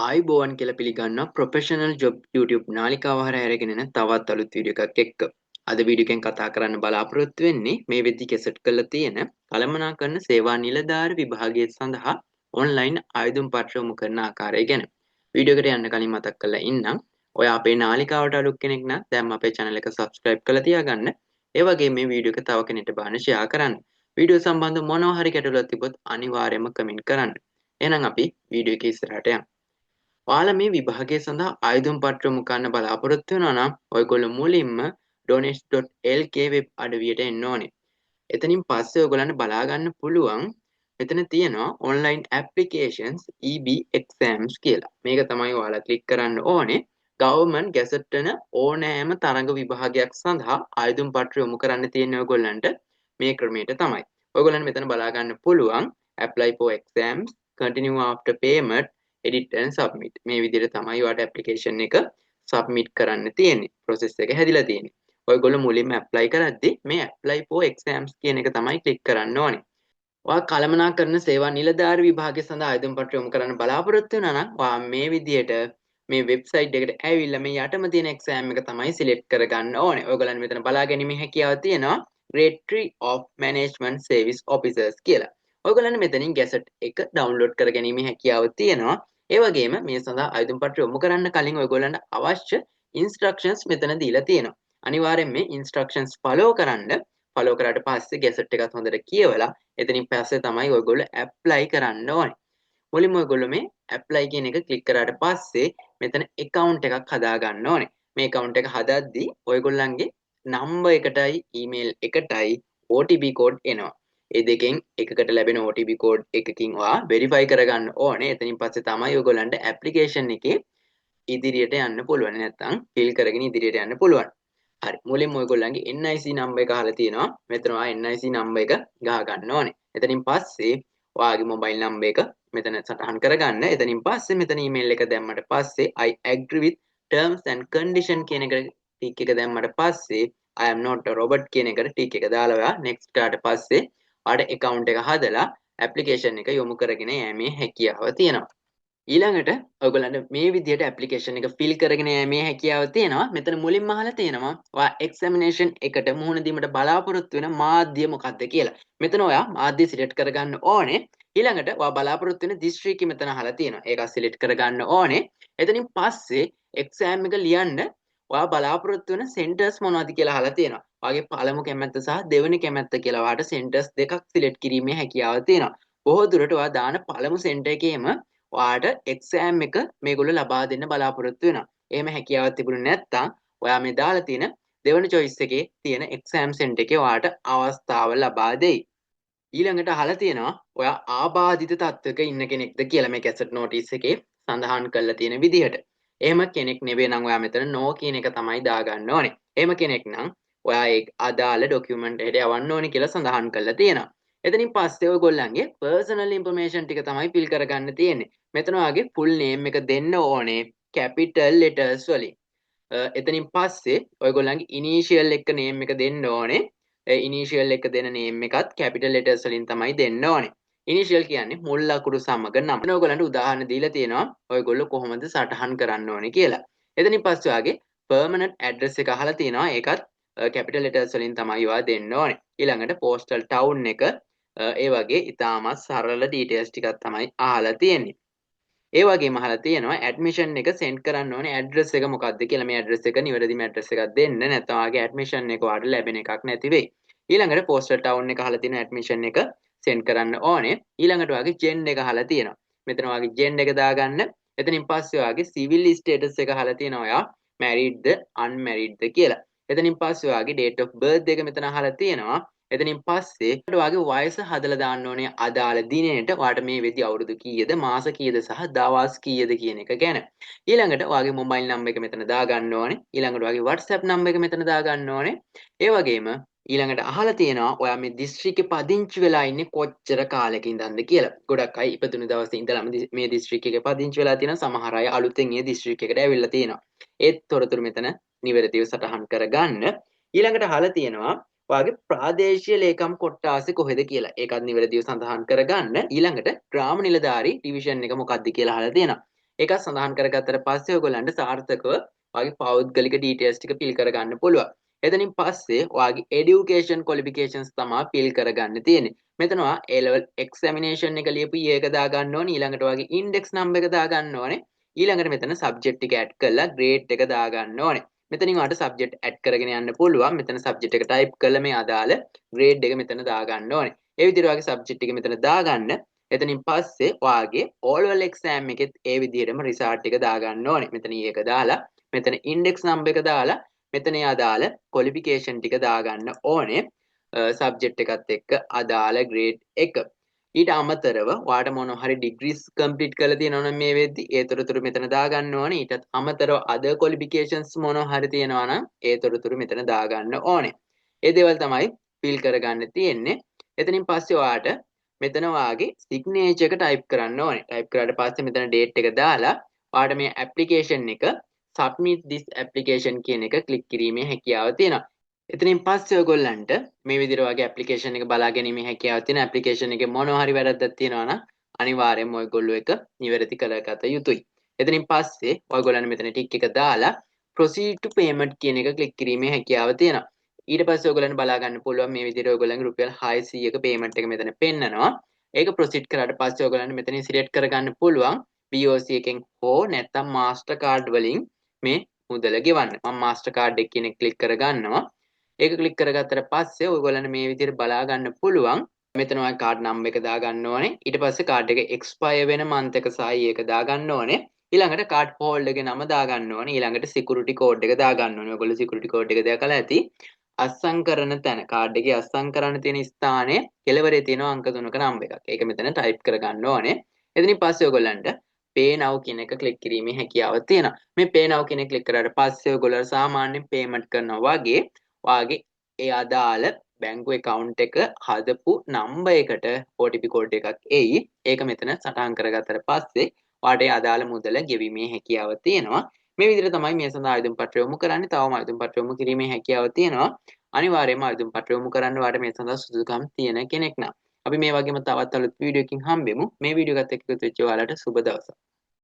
ආයුබෝවන් කියලා පිළිගන්නවා ප්‍රොෆෙෂනල් ජොබ් YouTube නාලිකාව හරහා අරගෙන එන තවත් අලුත් වීඩියෝ එකක් එක්ක. අද වීඩියෝ එකෙන් කතා කරන්න බලාපොරොත්තු වෙන්නේ මේ වෙද්දි ගැසට් කරලා තියෙන කළමනාකරණ සේවා නිලධාරි විභාගය සඳහා ඔන්ලයින් ආයුධම් පත්‍ර යොමු කරන ආකාරය ගැන. වීඩියෝ එකට යන්න කලින් මතක් කරලා ඉන්නම්. ඔයා අපේ නාලිකාවට අලුත් කෙනෙක් නම් දැන් අපේ channel එක subscribe කරලා තියාගන්න. ඒ වගේම මේ වීඩියෝ එක තව කෙනෙක්ට බලන්න share කරන්න. වීඩියෝ සම්බන්ධ මොනවා හරි ගැටලුවක් තිබ්බොත් අනිවාර්යයෙන්ම කමෙන්ට් කරන්න. එහෙනම් අපි වීඩියෝ එකේ ඉස්සරහට යමු. ඔයාලා මේ විභාගය සඳහා ආයුධම් පත්‍ර යොමු කරන්න බලාපොරොත්තු වෙනවා නම් ඔයගොල්ලෝ මුලින්ම donesh.lk web අඩවියට එන්න ඕනේ. එතනින් පස්සේ ඔයගොල්ලන්ට බලා ගන්න පුළුවන් මෙතන තියෙනවා online applications EB exams කියලා. මේක තමයි ඔයාලා ක්ලික් කරන්න ඕනේ. ගවර්න්මන්ට් ගැසට් වෙන ඕනෑම තරඟ විභාගයක් සඳහා ආයුධම් පත්‍ර යොමු කරන්න තියෙන ඔයගොල්ලන්ට මේ ක්‍රමයට තමයි. ඔයගොල්ලන්ට මෙතන බලා ගන්න පුළුවන් apply for exams, continue after payment, edit and submit. මේ විදිහට තමයි ඔයාලට ඇප්ලිකේෂන් එක සබ්මිට් කරන්න තියෙන්නේ. ප්‍රොසෙස් එක හැදිලා තියෙන්නේ. ඔයගොල්ලෝ මුලින්ම ඇප්ලයි කරද්දි මේ apply for exams කියන එක තමයි ක්ලික් කරන්න ඕනේ. ඔයා කළමනාකරණ සේවා නිලධාරි විභාගය සඳහා ආයුධම් පත්‍ර යොමු කරන්න බලාපොරොත්තු වෙනවා නම් ඔයා මේ විදිහට මේ වෙබ්සයිට් එකට ඇවිල්ලා මේ යටම තියෙන එක්සෑම් එක තමයි සිලෙක්ට් කරගන්න ඕනේ. ඔයගොල්ලන් මෙතන බලා ගැනීමේ හැකියාව තියෙනවා Grade 3 of Management Service Officers කියලා. ඔයගොල්ලන් මෙතනින් ගැසට් එක ඩවුන්ලෝඩ් කරගැනීමේ හැකියාව තියෙනවා. ඒ වගේම මේ සඳහා අයදුම් පත්‍ර යොමු කරන්න කලින් ඔයගොල්ලන්ට අවශ්‍ය ඉන්ස්ට්‍රක්ෂන්ස් මෙතන දීලා තියෙනවා. අනිවාර්යෙන් මේ ඉන්ස්ට්‍රක්ෂන්ස් ෆලෝ කරන්න. ෆලෝ කරාට පස්සේ ගැසට් එකත් හොඳට කියවලා එතනින් පස්සේ තමයි ඔයගොල්ලෝ ඇප්ලයි කරන්න ඕනේ. මුලින්ම ඔයගොල්ලෝ මේ ඇප්ලයි කියන එක ක්ලික් කරාට පස්සේ මෙතන ඇකවුන්ට් එකක් හදා ගන්න ඕනේ. මේ ඇකවුන්ට් එක හදද්දී ඔයගොල්ලන්ගේ නම්බර් එකටයි ඊමේල් එකටයි OTP code එනවා. ඒ දෙකෙන් එකකට ලැබෙන OTP code එකකින් ඔයා වෙරිෆයි කරගන්න ඕනේ. එතනින් පස්සේ තමයි ඔයගොල්ලන්ට ඇප්ලිකේෂන් එකේ ඉදිරියට යන්න පුළුවන්. නැත්නම් ෆිල් කරගෙන ඉදිරියට යන්න පුළුවන්. හරි. මුලින්ම ඔයගොල්ලන්ගේ NIC number එක අහලා තියෙනවා. මෙතන ඔයා NIC number එක ගහ ගන්න ඕනේ. එතනින් පස්සේ ඔයාගේ මොබයිල් නම්බර් එක මෙතන සටහන් කරගන්න. එතනින් පස්සේ මෙතන ඊමේල් එක දැම්මට පස්සේ I agree with terms and condition කියන එකට ටික් එක දැම්මට පස්සේ I am not a robot කියන එකට ටික් එක දාලා ඔයා next කරාට පස්සේ ඔයාට account එක හදලා ඇප්ලිකේෂන් එක යොමු කරගෙන යෑමේ හැකියාව තියෙනවා. ඊළඟට ඔයගොල්ලන්ට මේ විදිහට ඇප්ලිකේෂන් එක ෆිල් කරගෙන යෑමේ හැකියාව තියෙනවා. මෙතන මුලින්ම අහලා තියෙනවා ඔයා එක්සැමිනේෂන් එකට මුහුණ දීමට බලාපොරොත්තු වෙන මාධ්‍ය මොකක්ද කියලා. මෙතන ඔයා මාධ්‍ය සිලෙක්ට් කරගන්න ඕනේ. ඊළඟට ඔයා බලාපොරොත්තු වෙන දිස්ත්‍රික්කෙ මෙතන අහලා තියෙනවා. ඒකත් සිලෙක්ට් කරගන්න ඕනේ. එතනින් පස්සේ එක්සෑම් එක ලියන්න ඔයා බලාපොරොත්තු වෙන සෙන්ටර්ස් මොනවද කියලා අහලා තියෙනවා. ඔයාගේ පළමු කැමැත්ත සහ දෙවෙනි කැමැත්ත කියලා ඔයාට සෙන්ටර්ස් දෙකක් සිලෙක්ට් කිරීමේ හැකියාව තියෙනවා. බොහෝ දුරට ඔයා දාන පළමු සෙන්ටර් එකේම ඔයාට එක්සෑම් එක මේගොල්ලෝ ලබා දෙන්න බලාපොරොත්තු වෙනවා. එහෙම හැකියාවක් තිබුණේ නැත්නම් ඔයා මේ දාලා තියෙන දෙවෙනි චොයිස් එකේ තියෙන එක්සෑම් සෙන්ටර් එකේ ඔයාට අවස්ථාව ලබා දෙයි. ඊළඟට අහලා තියෙනවා ඔයා ආබාධිත තත්ත්වයක ඉන්න කෙනෙක්ද කියලා මේ ගැසට් නෝටිස් එකේ සඳහන් කරලා තියෙන විදිහට. එහෙම කෙනෙක් නෙවෙයි නම් ඔයා මෙතන නෝ කියන එක තමයි දාගන්න ඕනේ. එහෙම කෙනෙක් නම් ඔයා ඒ අදාළ ඩොකියුමන්ට් එකට යවන්න ඕනේ කියලා සඳහන් කරලා තියෙනවා. එතනින් පස්සේ ඔයගොල්ලන්ගේ පර්සනල් ඉන්ෆර්මේෂන් ටික තමයි ෆිල් කරගන්න තියෙන්නේ. මෙතන ඔයාගේ ෆුල් නේම් එක දෙන්න ඕනේ කැපිටල් ලෙටර්ස් වලින්. එතනින් පස්සේ ඔයගොල්ලන්ගේ ඉනිෂියල් එක නේම් එක දෙන්න ඕනේ. ඒ ඉනිෂියල් එක දෙන නේම් එකත් කැපිටල් ලෙටර්ස් වලින් තමයි දෙන්න ඕනේ. ඉනිෂියල් කියන්නේ මුල් අකුරු සමග නම. එතන ඔයගොල්ලන්ට උදාහරණ දීලා තියෙනවා ඔයගොල්ලෝ කොහොමද සටහන් කරන්න ඕනේ කියලා. එතනින් පස්සේ ඔයාගේ පර්මනන්ට් ඇඩ්‍රස් එක අහලා තියෙනවා. ඒකත් කැපිටල් ලෙටර්ස් වලින් තමයි ඔයා දෙන්න ඕනේ. ඊළඟට පෝස්ටල් ටවුන් එක ඒ වගේ ඉතාමත් සරල ඩීටේල්ස් ටිකක් තමයි අහලා තියෙන්නේ. ඒ වගේම අහලා තියෙනවා ඇඩ්මිෂන් එක සෙන්ඩ් කරන්න ඕනේ ඇඩ්‍රස් එක මොකක්ද කියලා. මේ ඇඩ්‍රස් එක නිවැරදිම ඇඩ්‍රස් එකක් දෙන්න, නැත්නම් ඔයාගේ ඇඩ්මිෂන් එක ඔයාට ලැබෙන එකක් නැති වෙයි. ඊළඟට පෝස්ටල් ටවුන් එක අහලා තියෙනවා ඇඩ්මිෂන් එක සෙන්ඩ් කරන්න ඕනේ. ඊළඟට ඔයාගේ ජෙන්ඩර් එක අහලා තියෙනවා. මෙතන ඔයාගේ ජෙන්ඩර් එක දාගන්න. එතනින් පස්සේ ඔයාගේ සිවිල් ස්ටේටස් එක අහලා තියෙනවා ඔයා මැරිඩ්ද අන්මැරිඩ්ද කියලා. එතනින් පස්සේ ඔයාගේ ඩේට් ඔෆ් බර්ත් එක මෙතන අහලා තියෙනවා. එතනින් පස්සේ ඔයාගේ වයස හදලා දාන්න ඕනේ අදාළ දිනයට ඔයාට මේ වෙදි අවුරුදු කීයද, මාස කීයද සහ දවස් කීයද කියන එක ගැන. ඊළඟට ඔයාගේ මොබයිල් නම්බර් එක මෙතන දාගන්න ඕනේ. ඊළඟට ඔයාගේ WhatsApp number එක මෙතන දාගන්න ඕනේ. ඒ වගේම ඊළඟට අහලා තියෙනවා ඔයා මේ දිස්ත්‍රික්කේ පදිංචි වෙලා ඉන්නේ කොච්චර කාලෙක ඉඳන්ද කියලා. ගොඩක් අය ඉපදුණු දවසේ ඉඳලම මේ දිස්ත්‍රික්කයක පදිංචි වෙලා තියෙනවා. සමහර අය අලුතෙන් මේ දිස්ත්‍රික්කයකට ඇවිල්ලා තියෙනවා. ඒත් තොරතුරු මෙතන නිවැරදිව සටහන් කරගන්න. ඊළඟට අහලා තියෙනවා ඔයාගේ ප්‍රාදේශීය ලේකම් කොට්ටාසෙ කොහෙද කියලා. ඒකත් නිවැරදිව සඳහන් කරගන්න. ඊළඟට ග්‍රාම නිලධාරී ඩිවිෂන් එක මොකක්ද කියලා අහලා තියෙනවා. ඒක සඳහන් කරගත්තට පස්සේ ඔයගොල්ලන්ට සාර්ථකව ඔයාගේ පෞද්ගලික ඩීටේල්ස් ටික ෆිල් කරගන්න පුළුවන්. එතනින් පස්සේ ඔයාගේ එඩියුකේෂන් ක්වොලිෆිකේෂන්ස් තමා ෆිල් කරගන්න තියෙන්නේ. මෙතන ඔයා A level examination එක ලියපු year එක දාගන්න ඕනේ. ඊළඟට ඔයාගේ ඉන්ඩෙක්ස් නම්බර් එක දාගන්න ඕනේ. ඊළඟට මෙතන සබ්ජෙක්ට් ටික ඇඩ් කරලා ග්‍රේඩ් එක දාගන්න ඕනේ. මෙතනින් ඔයාට සබ්ජෙක්ට් ඇඩ් කරගෙන යන්න පුළුවන්. මෙතන සබ්ජෙක්ට් එක ටයිප් කරලා මේ අදාළ ග්‍රේඩ් එක මෙතන දාගන්න ඕනේ. ඒ විදිහට ඔයාගේ සබ්ජෙක්ට් එක මෙතන දාගන්න. එතනින් පස්සේ ඔයාගේ O level exam එකෙත් ඒ විදිහටම රිසල්ට් එක දාගන්න ඕනේ. මෙතන E එක දාලා මෙතන ඉන්ඩෙක්ස් නම්බර් එක දාලා මෙතන ඒ අදාළ ක්වොලිෆිකේෂන් ටික දාගන්න ඕනේ, සබ්ජෙක්ට් එකත් එක්ක අදාළ ග්‍රේඩ් එක. ඊට අමතරව ඔයාට මොන හරි ඩිග්‍රීස් කම්ප්ලීට් කරලා තියෙනවා නම් මේ වෙද්දි ඒ තොරතුරු මෙතන දාගන්න ඕනේ. ඊටත් අමතරව අදර් ක්වොලිෆිකේෂන්ස් මොන හරි තියෙනවා නම් ඒ තොරතුරු මෙතන දාගන්න ඕනේ. ඒ දේවල් තමයි ෆිල් කරගන්න තියෙන්නේ. එතනින් පස්සේ ඔයාට මෙතන ඔයාගේ සිග්නේචර් එක ටයිප් කරන්න ඕනේ. ටයිප් කරාට පස්සේ මෙතන ඩේට් එක දාලා ඔයාට මේ ඇප්ලිකේෂන් එක submit this application කියන එක ක්ලික් කිරීමේ හැකියාව තියෙනවා. එතනින් පස්සේ ඔයගොල්ලන්ට මේ විදිහට ඔයාගේ ඇප්ලිකේෂන් එක බලා ගැනීමේ හැකියාව තියෙන. ඇප්ලිකේෂන් එකේ මොනවා හරි වැරද්දක් තියෙනවා නම් අනිවාර්යයෙන්ම ඔයගොල්ලෝ ඒක නිවැරදි කරගත යුතුයි. එතනින් පස්සේ ඔයගොල්ලන් මෙතන ටික් එක දාලා proceed to payment කියන එක ක්ලික් කිරීමේ හැකියාව තියෙනවා. ඊට පස්සේ ඔයගොල්ලන්ට බලා ගන්න පුළුවන් මේ විදිහට ඔයගොල්ලන්ගේ රුපියල් 600ක පේමන්ට් එක මෙතන පෙන්නනවා. ඒක ප්‍රොසීඩ් කරාට පස්සේ ඔයගොල්ලන්ට මෙතනින් සිලෙක්ට් කරගන්න පුළුවන් BOC එකෙන් හෝ නැත්නම් මාස්ටර් කාඩ් වලින් මේ මුදල ගෙවන්න. මම මාස්ටර් කාඩ් එක කියන එක ක්ලික් කරගන්නවා. ඒක ක්ලික් කරගත්තට පස්සේ ඔයගොල්ලන්ට මේ විදිහට බලා ගන්න පුළුවන්. මෙතන ඔය කාඩ් නම්බර් එක දාගන්න ඕනේ. ඊට පස්සේ කාඩ් එක එක්ස්පයර් වෙන මන්ත් එක සහ එක දාගන්න ඕනේ. ඊළඟට කාඩ් හෝල්ඩර් ගේ නම දාගන්න ඕනේ. ඊළඟට සිකියුරිටි කෝඩ් එක දාගන්න ඕනේ. ඔයගොල්ලෝ සිකියුරිටි කෝඩ් එක දැකලා ඇති. අත්සන් කරන තැන, කාඩ් එකේ අත්සන් කරන්න තියෙන ස්ථානයේ කෙළවරේ තියෙන අංක තුනක නම්බර් එකක්. ඒක මෙතන ටයිප් කරගන්න ඕනේ. එතනින් පස්සේ ඔයගොල්ලන්ට Pay Now කියන එක ක්ලික් කිරීමේ හැකියාව තියෙනවා. මේ Pay Now කියන එක ක්ලික් කරාට පස්සේ ඔයගොල්ලෝ සාමාන්‍යයෙන් පේමන්ට් කරනවා වගේ ඔයාගේ ඒ අදාළ බැංකු ඇකවුන්ට් එක හදපු නම්බර් එකට OTP code එකක් එයි. ඒක මෙතන සටහන් කරගත්තට පස්සේ ඔයාට ඒ අදාළ මුදල ගෙවීමේ හැකියාව තියෙනවා. මේ විදිහට තමයි මේ සඳහා අයදුම් පත්‍ර යොමු කරන්නේ. තවම අයදුම් පත්‍ර යොමු කිරීමේ හැකියාව තියෙනවා. අනිවාර්යයෙන්ම අයදුම් පත්‍ර යොමු කරන්න ඔයාට මේ සඳහා සුදුසුකම් තියෙන කෙනෙක් නම්. අපි මේ වගේම තවත් අලුත් වීඩියෝ එකකින් හම්බෙමු. මේ වීඩියෝ එකත් එක්ක එකතු වෙච්ච ඔයාලට සුබ දවසක්.